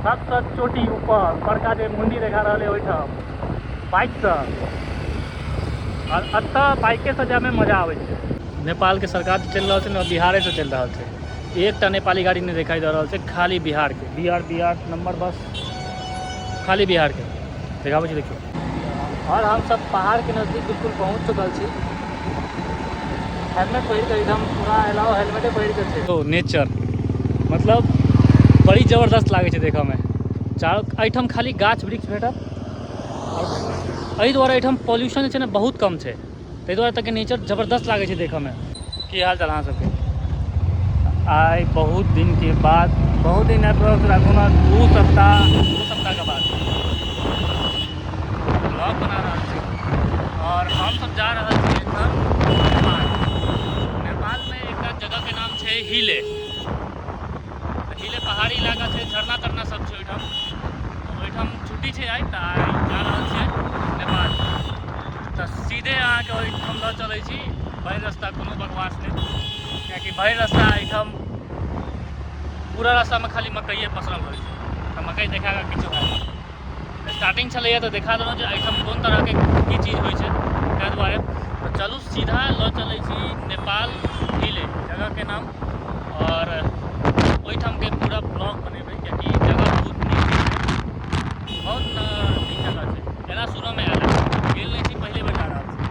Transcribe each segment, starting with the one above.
सबसँ चोटी ऊपर बड़का जे मुंडी देखा रहल है ओहिठाम बाइकसँ। आओर एतऽ बाइकेसँ जायमे मजा आबै छै। नेपालके सरकार चलि रहल छै ने, बिहारेसँ चलि रहल छै। एकटा नेपाली गाड़ी नहि देखाई दऽ रहल छै, खाली बिहारके बिहार बिहार नंबर, बस खाली बिहारके देखाबै छी, देखियौ। आओर हमसब पहाड़के नजदीक बिल्कुल पहुँच चुकल छी। हेलमेट पहिर कऽ एकदम पूरा अलाउ हेलमेटे पहिर कऽ छै। ओ नेचर मतलब बड़ी जबरदस्त लागै छै देखऽमे। चारू एहिठाम खाली गाछ वृक्ष भेटत। आओर एहि दुआरे एहिठाम पॉल्यूशन जे छै ने बहुत कम छै, ताहि दुआरे एतऽके नेचर जबरदस्त लागै छै देखऽमे। की हाल चाल अहाँ सबके? आइ बहुत दिनके बाद, बहुत दिन अप्रोक्स राखू ने 2 सप्ताह, 2 सप्ताहके बाद ब्लॉग बना रहल छी। आओर हमसब जा रहल छी एखन नेपाल। नेपालमे एकटा जगहके नाम छै हिले। तऽ हिले पहाड़ी इलाका छै, झरना तरना सब छै ओहिठाम। तऽ ओहिठाम छुट्टी छै आइ, तऽ आइ जा रहल छियै नेपाल। तऽ सीधे अहाँके ओहिठाम लऽ चलै छी। भरि रास्ता कोनो बकवास नहि, कियाकि भरि रास्ता एहिठाम पूरा रास्तामे खाली मकइए पसरल रहै छै। तऽ मकइ देखा कऽ किछो हैत। स्टार्टिंग छलैए तऽ देखा देलहुँ जे एहिठाम कोन तरहके की चीज होइ छै, ताहि दुआरे। तऽ चलू, सीधा लऽ चलै छी नेपाल, हिले जगहके नाम, आओर ओहिठामके पूरा ब्लॉग बनेबै, कियाकि जगह बहुत नीक छै, बहुत नीक जगह छै। एना सुनऽमे आयल है, गेल नहि छी, पहिले बेर जा रहल छी।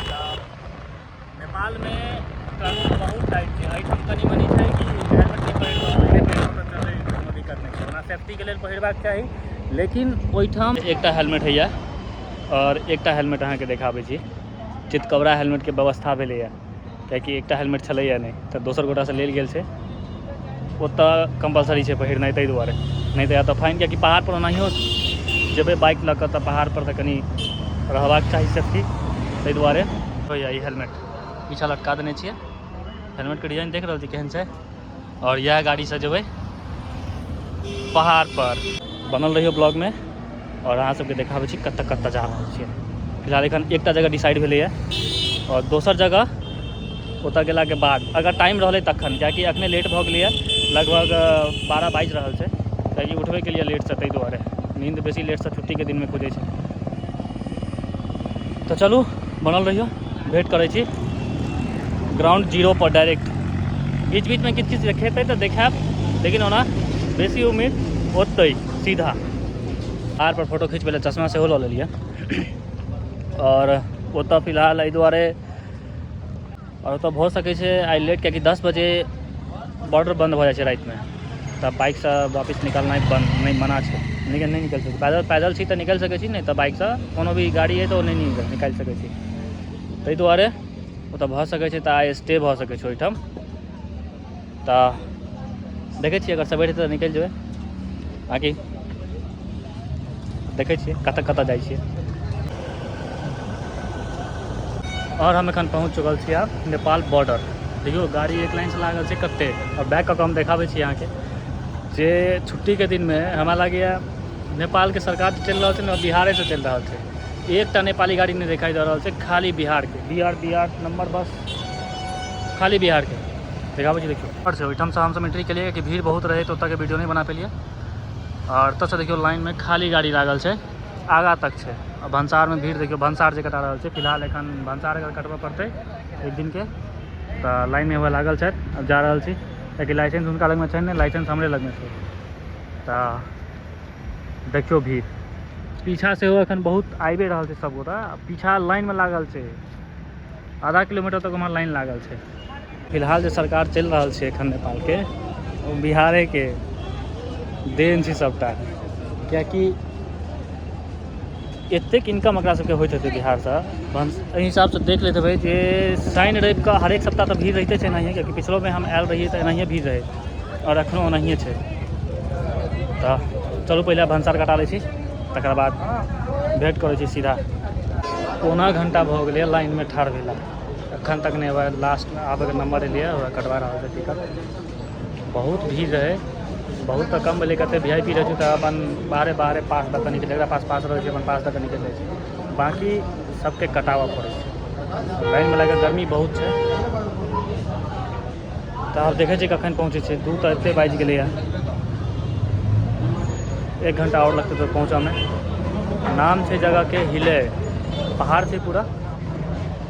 तऽ नेपालमे कानून बहुत टाइट छै। एहिठाम कनि मनि छै कि हेलमेट नहि पहिरलहुँ, नहि पहिरलहुँ तऽ चलै, कोनो दिक्कत नहि छै। ओना सेफ्टीके लेल पहिरबाक चाही, लेकिन ओहिठाम एकटा हेलमेट होइए। आओर एकटा हेलमेट अहाँके देखाबै छी। चितकबरा हेलमेटके व्यवस्था भेलैए, कियाकि एकटा हेलमेट छलैए नहि, तऽ दोसर गोटासँ लेल गेल छै। ओतऽ कम्पलसरी छै पहिरनाइ, ताहि दुआरे, नहि तऽ या तऽ फाइन। कियाकि पहाड़पर ओनाहियो जेबै बाइक लऽ कऽ तऽ पहाड़पर तऽ कनि रहबाक चाही सेफ्टी, ताहि दुआरे होइए। ई हेलमेट पीछा लटका देने छियै। हेलमेटके डिजाइन देख रहल छी केहन छै। आओर इएह गाड़ीसँ जेबै पहाड़पर। बनल रहियौ ब्लॉगमे आओर अहाँ सबके देखाबै छी कतऽ कतऽ जा रहल छियै। फिलहाल एखन एकटा जगह डिसाइड भेलैए आओर दोसर जगह ओतऽ गेलाके बाद अगर टाइम रहलै तखन, कियाकि अखने लेट भऽ गेलैए। लगभग 12 बाजि रहल छै, कियाकि उठबे केलियै लेटसँ, ताहि दुआरे नींद बेसी लेटसँ छुट्टीके दिनमे खुजै छै। तऽ चलू, बनल रहियौ, भेँट करै छी ग्राउंड जीरो पर डायरेक्ट। बीच बीचमे किछु किछु देखेतै तऽ देखायब, लेकिन ओना बेसी उम्मीद ओतै सीधा पहाड़ पर फोटो खिंचबै लए चश्मा सेहो लऽ लेलियै। आओर ओतऽ फिलहाल एहि दुआरे, आओर ओतऽ भऽ सकै छै आइ लेट, कियाकि 10 बजे बॉर्डर बन्द भऽ जाइ छै रातिमे। तऽ बाइकसँ वापिस निकलनाइ बन्द नहि, मना छै। निकल नहि निकलि सकै छी। पैदल पैदल छी तऽ निकलि सकै छी, नहि तऽ बाइकसँ कोनो भी गाड़ी अइ तऽ ओ नहि निकालि सकै छी। ताहि दुआरे ओतऽ भऽ सकै छै तऽ आइ स्टे भऽ सकै छै ओहिठाम। तऽ देखै छियै, अगर सबेर हेतै तऽ निकलि जेबै, बाँकी देखै छियै कतऽ कतऽ जाइ छियै। आओर हम एखन पहुँच चुकल छी आब नेपाल बॉर्डर। देखियौ, गाड़ी एक लाइनसँ लागल छै कते। आओर बैक कऽ कऽ हम देखाबै छी अहाँके जे छुट्टीके दिनमे हमरा लागैए नेपालके सरकार चलि रहल छै ने, बिहारेसँ चलि रहल छै। एकटा नेपाली गाड़ी नहि देखाई दऽ रहल छै, खाली बिहारके बिहार बिहार नंबर, बस खाली बिहारके देखाबै छी, देखियौ। आओर छै ओहिठामसँ हमसब एंट्री केलियै कि भीड़ बहुत रहै, तऽ ओतऽके वीडियो नहि बना पेलियै। आओर एतऽसँ देखियौ, लाइनमे खाली गाड़ी लागल छै, आगाँ तक छै। आ भनसारमे भीड़ देखियौ, भनसार जे कटा रहल छै। फिलहाल एखन भनसार अगर कटबऽ पड़तै एक दिनके तऽ लाइनमे हुए लागल छथि। आब जा रहल छी, कियाकि लाइसेंस हुनका लगमे छनि नहि, लाइसेंस हमरे लगमे छै। तऽ देखियौ, भीड़ पीछा सेहो एखन बहुत आबिए रहल छै। सबगोटा पीछा लाइनमे लागल छै, आधा किलोमीटर तक उम्हर लाइन लागल छै। फिलहाल जे सरकार चलि रहल छै एखन नेपालके, ओ बिहारेके देन छै सबटा, कियाकि एतेक इनकम एकरा सबके होइत हेतै बिहारसँ। एहि हिसाबसँ देख लैत हेबै जे शनि रविके हरेक सप्ताह तऽ भीड़ रहिते छै एनाहिए, कियाकि पिछलोमे हम आयल रहियै तऽ एनाहिए भीड़ रहै आओर एखनो ओनाहिए छै। तऽ चलू, पहिले भनसार कटा लै छी, तकर बाद भेँट करै छी सीधा। पौना घंटा भऽ गेलै लाइनमे ठाढ़ भेला, एखन तक नहि हुए। लास्टमे आबैके नंबर एलियै, ओकरा कटवा रहल छै टिकट। बहुत भीड़ रहै, बहुत तऽ कम भेलै। कते वीआईपी रहै छै तऽ अपन बाहरे बाहरे पास दऽ कऽ निकलि, जकरा पास पास रहै छै, अपन पास दऽ कऽ निकलि जाइ छै। बाँकी सबके कटाबऽ पड़ै छै लाइनमे लागि कऽ। गर्मी बहुत छै। तऽ आब देखै छियै कखन पहुँचै छै। 2 तऽ एते बाजि गेलैए। 1 घंटा आओर लगतै तऽ पहुँचऽमे। नाम छै जगहके हिले, पहाड़ छै पूरा,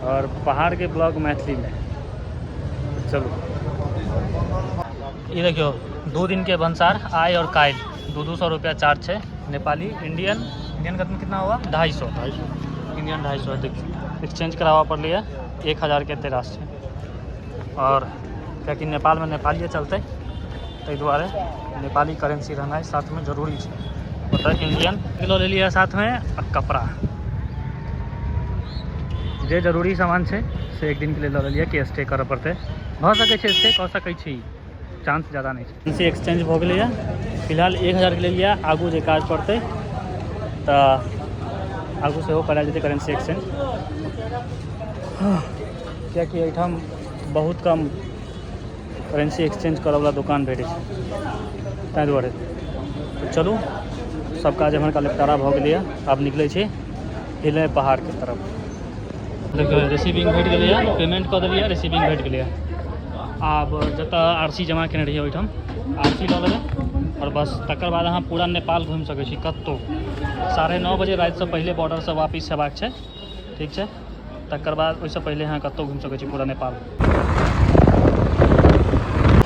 आओर पहाड़के ब्लॉग मैथिलीमे। चलू ई देखियौ, 2 दिन के भनसार, आइ और काल्हि 200 रुपया चार्ज छै नेपाली। इंडियन, इंडियन कितना कितना हुआ? 250। इंडियन 250। देखियौ, एक्सचेंज कराबऽ पड़लैए, 1000 के एते रास छै। आओर कियाकि नेपालमे नेपालिए चलतै, ताहि दुआरे नेपाली करेंसी रहनाइ साथमे जरूरी छै। ओतऽ इंडियन लऽ लेलियै साथमे, आ कपड़ा, जे जरूरी सामान छै से एक दिनके लेल लऽ लेलियै कि स्टे करऽ पड़तै। भऽ सकै छै स्टे कऽ सकै छी, चांस ज़्यादा नहि छै। करेंसी एक्सचेंज भऽ गेलैए। फिलहाल 1000के लेलियै, आगू जे काज पड़तै तऽ आगू सेहो करायल जेतै करेंसी एक्सचेंज, कियाकि एहिठाम बहुत कम करेंसी एक्सचेंज करऽवला दोकान भेटै छै, ताहि दुआरे। तऽ चलू, सब काज एम्हरका निपटारा भऽ गेलैए, आब निकलै छी हिले पहाड़के तरफ। देखियौ, रिसीविंग भेट गेलैए, पेमेंट कऽ देलियै, रिसीविंग भेट गेलैए। आब जतऽ आरसी जमा केने रहियै ओहिठाम आरसी लऽ लेबै आओर बस, तकर बाद अहाँ पूरा नेपाल घुमि सकै छी कतहु। 9:30 बजे रातिसँ पहिले बॉर्डरसँ वापिस हेबाक छै, ठीक छै? तकर बाद ओहिसँ पहिले अहाँ कतहु घुमि सकै छी पूरा नेपाल।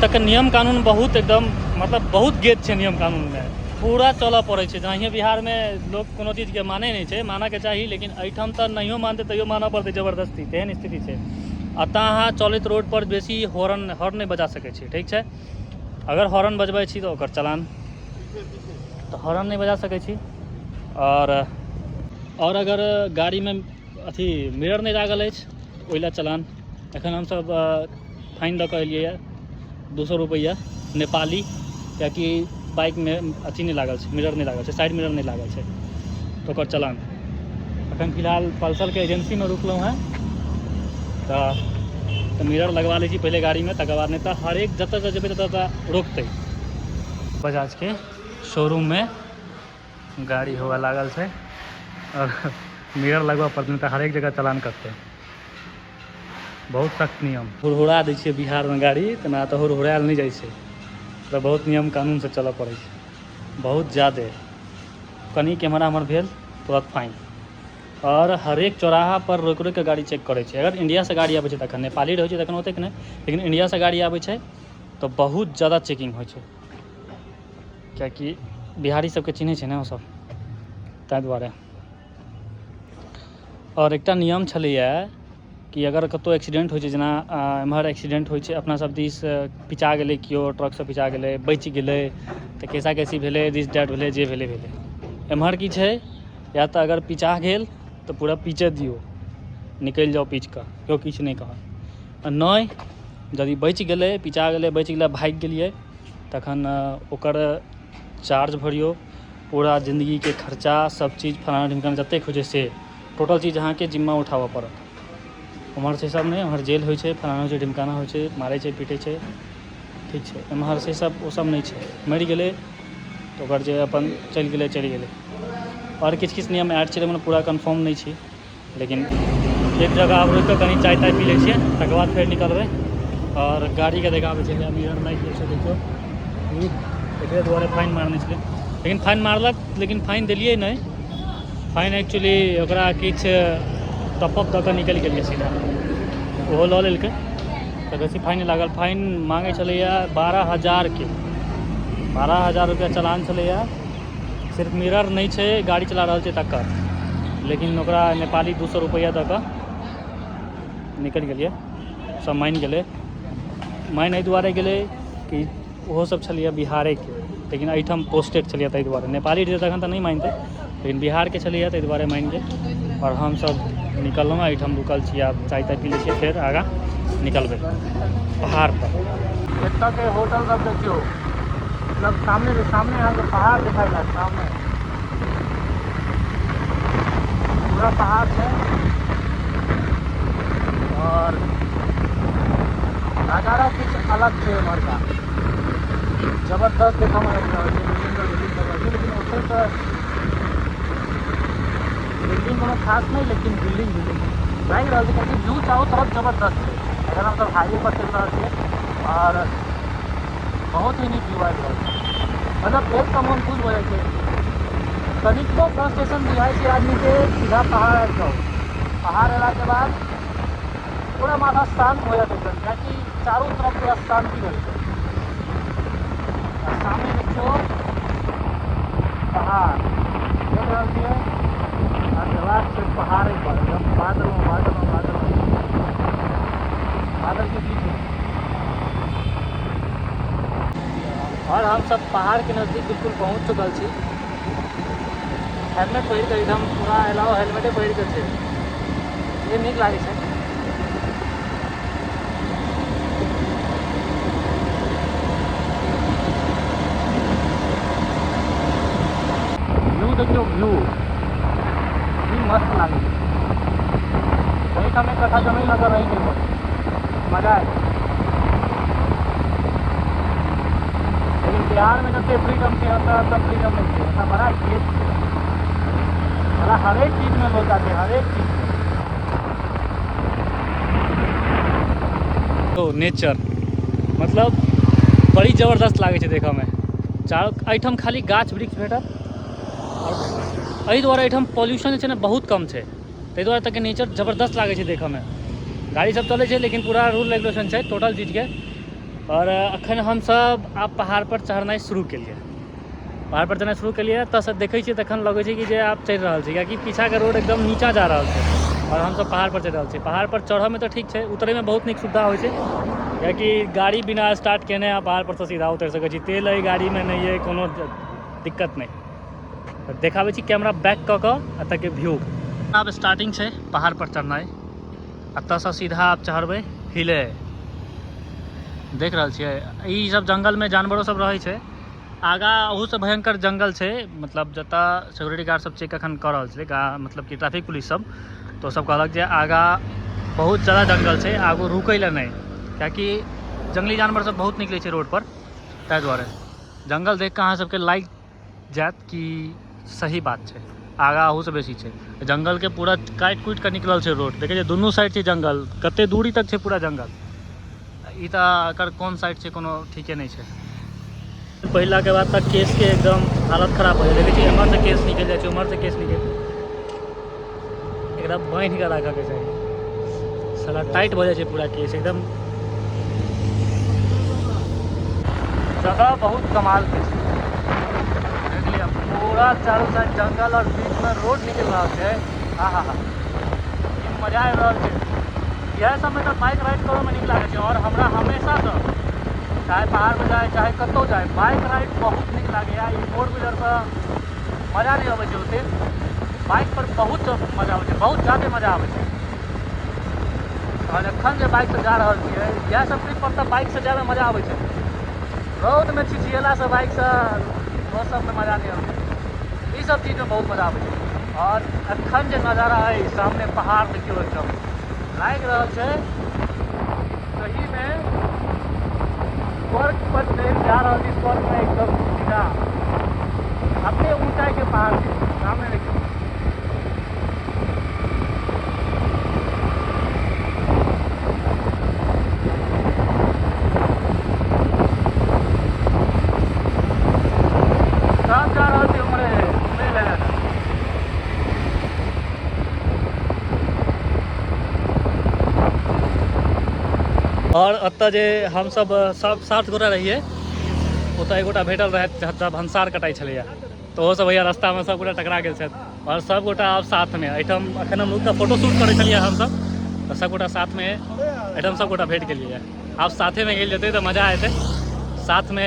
तकर नियम कानून बहुत एकदम, मतलब बहुत गेज छै नियम कानूनमे, पूरा चलऽ पड़ै छै। जहाँ बिहारमे लोक कोनो चीजके मानै नहि छै, मानऽके चाही, लेकिन एहिठाम तऽ नहियो मानतै तैयो मानऽ पड़तै जबरदस्ती, तेहन स्थिति छै। एतऽ अहाँ चलैत रोडपर बेसी हॉर्न हॉर्न नहि बजा सकै छी, ठीक छै? अगर हॉर्न बजबै छी तऽ ओकर चलान। तऽ हॉर्न नहि बजा सकै छी। आओर अगर गाड़ीमे अथी मिरर नहि लागल अछि, ओहि लए चलान। एखन हमसब फाइन दऽ कऽ एलियै 200 रुपैआ नेपाली, कियाकि बाइकमे अथी नहि लागल छै, मिरर नहि लागल छै, साइड मिरर नहि लागल छै, तऽ ओकर चलान। एखन फिलहाल पल्सरके एजेंसीमे रुकलहुँ हेँ, तऽ मिरर लगवा लै छी पहिले गाड़ीमे, तकर बाद नहि तऽ हरेक जतऽ जतऽ जेबै ततऽ ततऽ रोकतै। बजाजके शोरूममे गाड़ी हुअ लागल छै आओर मिरर लगबऽ पड़तै, नहि तऽ हरेक जगह चलान कटतै। बहुत सख्त नियम। हुरहुरा दै छियै बिहारमे गाड़ी, तेना तऽ हुरहुरायल नहि जाइ छै। तऽ बहुत नियम कानूनसँ चलऽ पड़ै छै, बहुत ज्यादे। कनि एम्हर आम्हर भेल, तुरत फाइन। आओर हरेक चौराहा पर रोकि रोकि कऽ गाड़ी चेक करै छै, अगर इंडियासँ गाड़ी आबै छै तखन। नेपाली रहै छै तखन ओतेक नहि, लेकिन इंडियासँ गाड़ी आबै छै तऽ बहुत ज्यादा चेकिंग होइ छै, कियाकि बिहारी सबके चिन्है छै ने ओसब, ताहि दुआरे। आओर एकटा नियम छलैए कि अगर कतहु एक्सीडेंट होइ छै, जेना एम्हर एक्सीडेंट होइ छै अपना सब दिस, पिचा गेलै केओ, ट्रकसँ पिचा गेलै, बचि गेलै, तऽ कैसा कैसी भेलै, दिस that भेलै, जे भेलै भेलै। एम्हर की छै? या तऽ अगर पिचा गेल तऽ पूरा पीचे दियौ, निकलि जाउ पीच कऽ, केओ किछु नहि कहत। आ नहि, यदि बचि गेलै, पिचा गेलै, बचि गेलै, भागि गेलियै, तखन ओकर चार्ज भरियौ, पूरा जिन्दगीके खर्चा, सब चीज, फलाना ढिमकाना जतेक होइ छै से टोटल चीज अहाँके जिम्मा उठाबऽ पड़त। उम्हर से सब नहि, उम्हर जेल होइ छै, फलाना होइ छै, ढिमकाना होइ छै, मारै छै, पीटै छै, ठीक छै? एम्हर से सब ओ सब नहि छै। मरि गेलै तऽ ओकर जे अपन चलि गेलै, चलि गेलै। आओर किछु किछु नियम ऐड छै, लेकिन पूरा कन्फर्म नहि छी। लेकिन एक जगह आब रुकि कऽ कनि चाय ताय पी लै छियै, तकर बाद फेर निकलबै। आओर गाड़ीके देखाबै छै, मिरर लागि गेल छै, देखियौ। एकरे दुआरे फाइन मारने छलै, लेकिन फाइन मारलक, लेकिन फाइन देलियै नहि। फाइन एक्चुअली ओकरा किछु टॉपअप दऽ कऽ निकलि गेलियै सीधा, ओहो लऽ लेलकै, तऽ बेसी फाइन नहि लागल। फाइन माँगै छलैए 12,000के, 12,000 रुपैआ चलान छलैए, सिर्फ मिरर नहि छै, गाड़ी चला रहल छै तकर। लेकिन ओकरा नेपाली 200 रुपैआ दऽ कऽ निकलि गेलियै। सब मानि गेलै। मानि एहि दुआरे गेलै कि ओहो सब छलैए बिहारेके, लेकिन एहिठाम पोस्टेड छलैए, ताहि दुआरे। नेपाली रहितै तखन तऽ नहि मानितै, लेकिन बिहारके छलैए, ताहि दुआरे मानि गेल। आओर हमसब निकललहुँ, एहिठाम रुकल छी, आब चाय ताय पी लै छियै, फेर आगाँ निकलबै पहाड़पर। एतऽके होटल सब देखियौ, मतलब सामने सामने अहाँके पहाड़ देखाइ देत, सामने पूरा पहाड़ छै आओर नजारा किछु अलग छै एम्हरका। जबरदस्त देखऽमे आबि रहल छै। बिल्डिंग पर बिल्डिंग लगल छै, लेकिन ओतऽ तऽ बिल्डिंग कोनो खास नहि, लेकिन बिल्डिंग बिल्डिंग लागि रहल छै, कियाकि व्यू चारू तरफ जबरदस्त छै। अगर हमसब हाईवे पर चलि रहल छियै आओर बहुत ही नीक व्यू आबि रहल छै, मतलब देख कऽ मोन खुश भऽ जाइ छै। कनिको फ्रस्ट्रेशन बुझाइ छै आदमीके, सीधा पहाड़ आबि जाउ। पहाड़ अयलाके बाद पूरा माथा शान्त हो जाइत छै, कियाकि चारू तरफ पूरा शान्ति रहै छै। आ सामने देखियौ पहाड़ देख रहल छियै, आ जबाक छै पहाड़े पर, एकदम बादल बादल बादल बादल के बीच में। और हम सब पहाड़ के नज़दीक बिल्कुल पहुँच चुकल छी। हेलमेट पहिर कऽ एकदम पूरा अलाव हेलमेटे पहिर कऽ छै, ये नीक लागै छै। व्यू देखियौ, व्यू भी मस्त लागै छै। एहिठाम एक कट्ठा जमीन लगा रही छै, मजा आयल। लेकिन बिहारमे जते फ्रीडम छै ओतऽ फ्रीडम नहि छै। ओतऽ बड़ा केस छै, बड़ा हरेक चीजमे लोचा छै, हरेक चीजमे। तो नेचर मतलब बड़ी जबरदस्त लागै छै देखऽमे। चारू एहिठाम खाली गाछ वृक्ष भेटत, आओर एहि दुआरे एहिठाम पॉल्यूशन जे छै ने बहुत कम छै, ताहि दुआरे एतऽके नेचर जबरदस्त लागै छै देखऽमे। गाड़ी सब चलै छै लेकिन पूरा रूल रेगुलेशन छै टोटल चीजके। और अखन हमसब आब पहाड़ पर चढ़नाइ शुरू केलियै। पहाड़ पर चढ़नाइ शुरू केलियै तऽ देखै छियै तखन लगै छै कि जे आब चढ़ि रहल छै, कियाकि पीछाके रोड एकदम नीचा जा रहल छै और हमसब पहाड़ पर चढ़ि रहल छी। पहाड़ पर चढ़ऽमे तऽ ठीक छै, उतरैमे बहुत नीक सुविधा होइ छै, कियाकि गाड़ी बिना स्टार्ट केने अहाँ पहाड़ परसँ सीधा उतरि सकै छी। तेल अइ गाड़ीमे नहि अइ, कोनो दिक्कत नहि। तऽ देखाबै छी कैमरा बैक कऽ कऽ एतऽके व्यू। आब स्टार्टिंग छै पहाड़ पर चढ़नाइ, एतऽसँ सीधा आब चढ़बै हिले। देख रहल छियै ई सब जंगलमे जानवरो सब रहै छै। आगा ओहूसँ भयंकर जंगल छै, मतलब जतऽ सिक्योरिटी गार्ड सब चेक एखन कऽ रहल छलै, मतलब कि ट्रैफिक पुलिस सब, तऽ ओ सब कहलक जे आगा बहुत जादा जंगल छै, आगू रुकै लए नहि, कियाकि जंगली जानवर सब बहुत निकलै छै रोड पर। ताहि दुआरे जंगल देख कऽ अहाँ सबके लागि जायत कि सही बात छै, आगा ओहूसँ बेसी छै। जंगलके पूरा काटि कुटि कऽ निकलल छै रोड, देखै छियै दुनू साइड छै जंगल, कते दूरी तक छै पूरा जंगल। ई तऽ एकर कोन साइड छै कोनो ठीके नहि छै। पहिलाके बाद तऽ केसके एकदम हालत खराब भऽ जाइ छै। देखै छियै एम्हरसँ केस निकलि जाइ छै, उम्हरसँ केस निकलि, एकरा बान्हि कऽ राखऽके चाही, साला टाइट भऽ जाइ छै पूरा केस एकदम। जगह बहुत कमालके छै, देख लिअ पूरा चारू साइड जंगल और बीचमे रोड निकलि रहल छै। हा हा हा, की मजा आबि रहल छै। इएह सबमे तऽ बाइक राइड करऽमे नीक लागै छै। और हमरा हमेशासँ चाहे पहाड़मे जाइ चाहे कतहु जाइ, बाइक राइड बहुत नीक लागैए। ई फोर व्हीलरसँ मजा नहि अबै छै ओते, बाइक पर बहुत मजा आबै छै, बहुत जादे मजा आबै छै। और एखन जे बाइकसँ जा रहल छियै, इएह सब ट्रिप पर तऽ बाइकसँ जायमे मजा आबै छै। रौदमे छिछिएलासँ बाइकसँ ओ सबमे मजा नहि आबै छै, ई सब चीजमे बहुत मजा आबै छै। और एखन जे नजारा अइ सामने पहाड़ देखियौ, एकदम लागि रहल छै सहीमे स्वर्ग पर चढ़ि जा रहल छी, स्वर्गमे एकदम सीधा अपने ऊंचाई के पहाड़ छै सामने देखियौ। सब जा रहल छै उम्हरे घुमै लए। और एतऽ जे हमसब सब 7 गोटा रहियै, ओतऽ एक गोटा भेटल रहथि जतऽ भनसार कटाइ छलैया, तऽ ओहो सब भैया रास्तामे सब गोटा टकरा गेल छथि। और सब गोटा आब साथमे एहिठाम एखन हम रुकि कऽ फोटो शूट करै छलियै हमसब, तऽ सब गोटा साथमे एहिठाम सब गोटा भेट गेलियै। आब साथेमे गेल जेतै तऽ मजा एतै, साथमे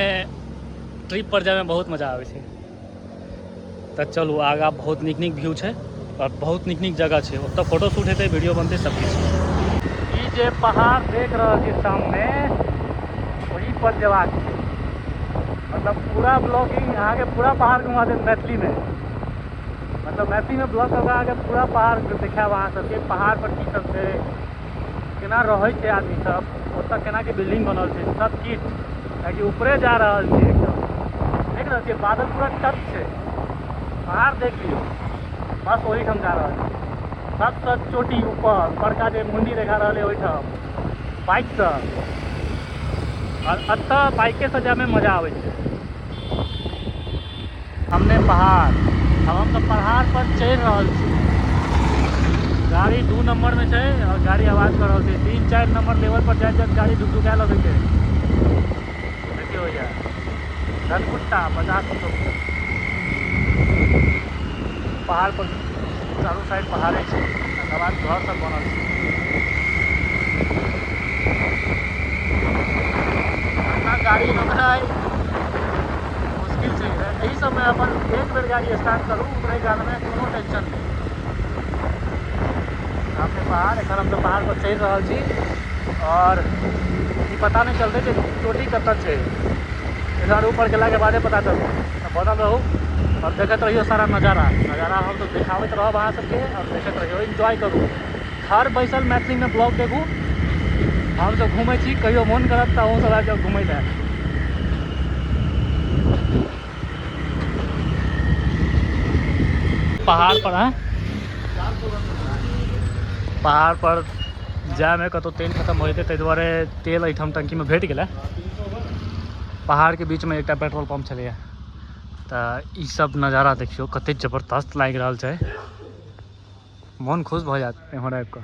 ट्रिप पर जायमे बहुत मजा आबै छै। तऽ चलू आगाँ बहुत नीक नीक व्यू छै और बहुत नीक नीक जगह छै, ओतऽ फोटो शूट हेतै, वीडियो बनतै, सब किछु। ई जे पहाड़ देख रहल छी सामने, ओही पर जेबाक छै। मतलब पूरा ब्लॉगिंग अहाँके पूरा पहाड़ घुमा देत मैथिलीमे, मतलब मैथिलीमे ब्लॉग कऽ कऽ अहाँके पूरा पहाड़ देखायब अहाँ सबके, पहाड़ पर की सब छै, केना रहै छै आदमी सब, ओतऽ केनाके बिल्डिंग बनल छै, सब किछु। कियाकि ऊपरे जा रहल छी एकदम, देख रहल छियै बादल पूरा टच छै, पहाड़ देख लियौ, बस ओहिठाम जा रहल छी। सबसँ चोटी ऊपर बड़का जे मुंडी देखा रहल है ओहिठाम बाइकसँ, और एतऽ बाइकेसँ जायमे मजा आबै छै। सामने पहाड़, आब हम तऽ पहाड़ पर चढ़ि रहल छी। गाड़ी 2 नंबर में छै और गाड़ी आवाज कर रहल छै। 3-4 नंबर लेवल पर जाइत जाइत गाड़ी ढुकढुकाए लगै छै। देखियौ भैया, धनकुट्टा 50 किलोमीटर। पहाड़ पर चारू साइड पहाड़े छै, तकर बाद घर सब बनल छै। अपना गाड़ी रोकनाइ मुश्किल छै। एहि सबमे अपन एक बेर गाड़ी स्टार्ट करू, उतरै कालमे कोनो टेंशन नहि। सामने पहाड़, एखन हम सब पहाड़ पर चढ़ि रहल छी और ई पता नहि चलतै जे चोटी कतऽ छै। इधर ऊपर गेलाके बादे पता चलतै। तऽ बनल रहू और देखैत रहियौ सारा नजारा। नजारा हम सब देखाबैत रहब अहाँ सबके और देखैत रहियौ, एन्जॉय करू। घर बैसल मैथिलीमे ब्लॉग देखू। हमसब घुमै छी, कहियो मोन करत तऽ अहूँ सब आबि जाउ घुमै लए। पहाड़ पर है, पहाड़ पर जायमे कतौ तेल खत्म हो जेतै, ताहि दुआरे तेल एहिठाम टंकीमे भेट गेलै। पहाड़के बीचमे एकटा पेट्रोल पंप छलैए। तऽ ई सब नजारा देखियौ कते जबरदस्त लागि रहल छै, मोन खुश भऽ जायत एम्हर आबि कऽ।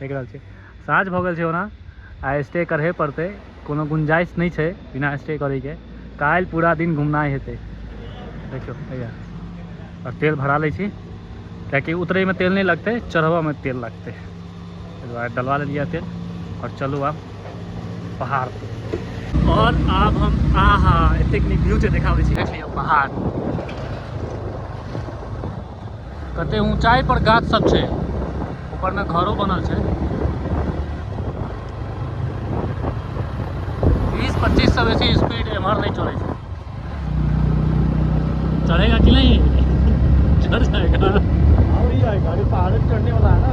देख रहल छी साँझ भऽ गेल छै ओना, आ स्टे करहे पड़तै, कोनो गुंजाइश नहि छै बिना स्टे करैके। काल्हि पूरा दिन घुमनाइ हेतै। देखियौ भैया, आओर तेल भरा लै छी, कियाकि उतरैमे तेल नहि लगतै, चढ़बऽमे तेल लगतै। ताहि दुआरे डलवा लेलियै तेल आओर चलू आब पहाड़ पर। और आब हम आहा एतेक नीक व्यू छै देखाबै छी। देख लियौ पहाड़ कते ऊंचाई पर गाछ सब छै, ऊपरमे घरो बनल छै। 20-25 से बेसी स्पीड एम्हर नहि चलै छै। चढ़ेगा कि नहीं? चढ़ जाएगा। और ये गाड़ी पहाड़ पे चढ़ने वाला है ना।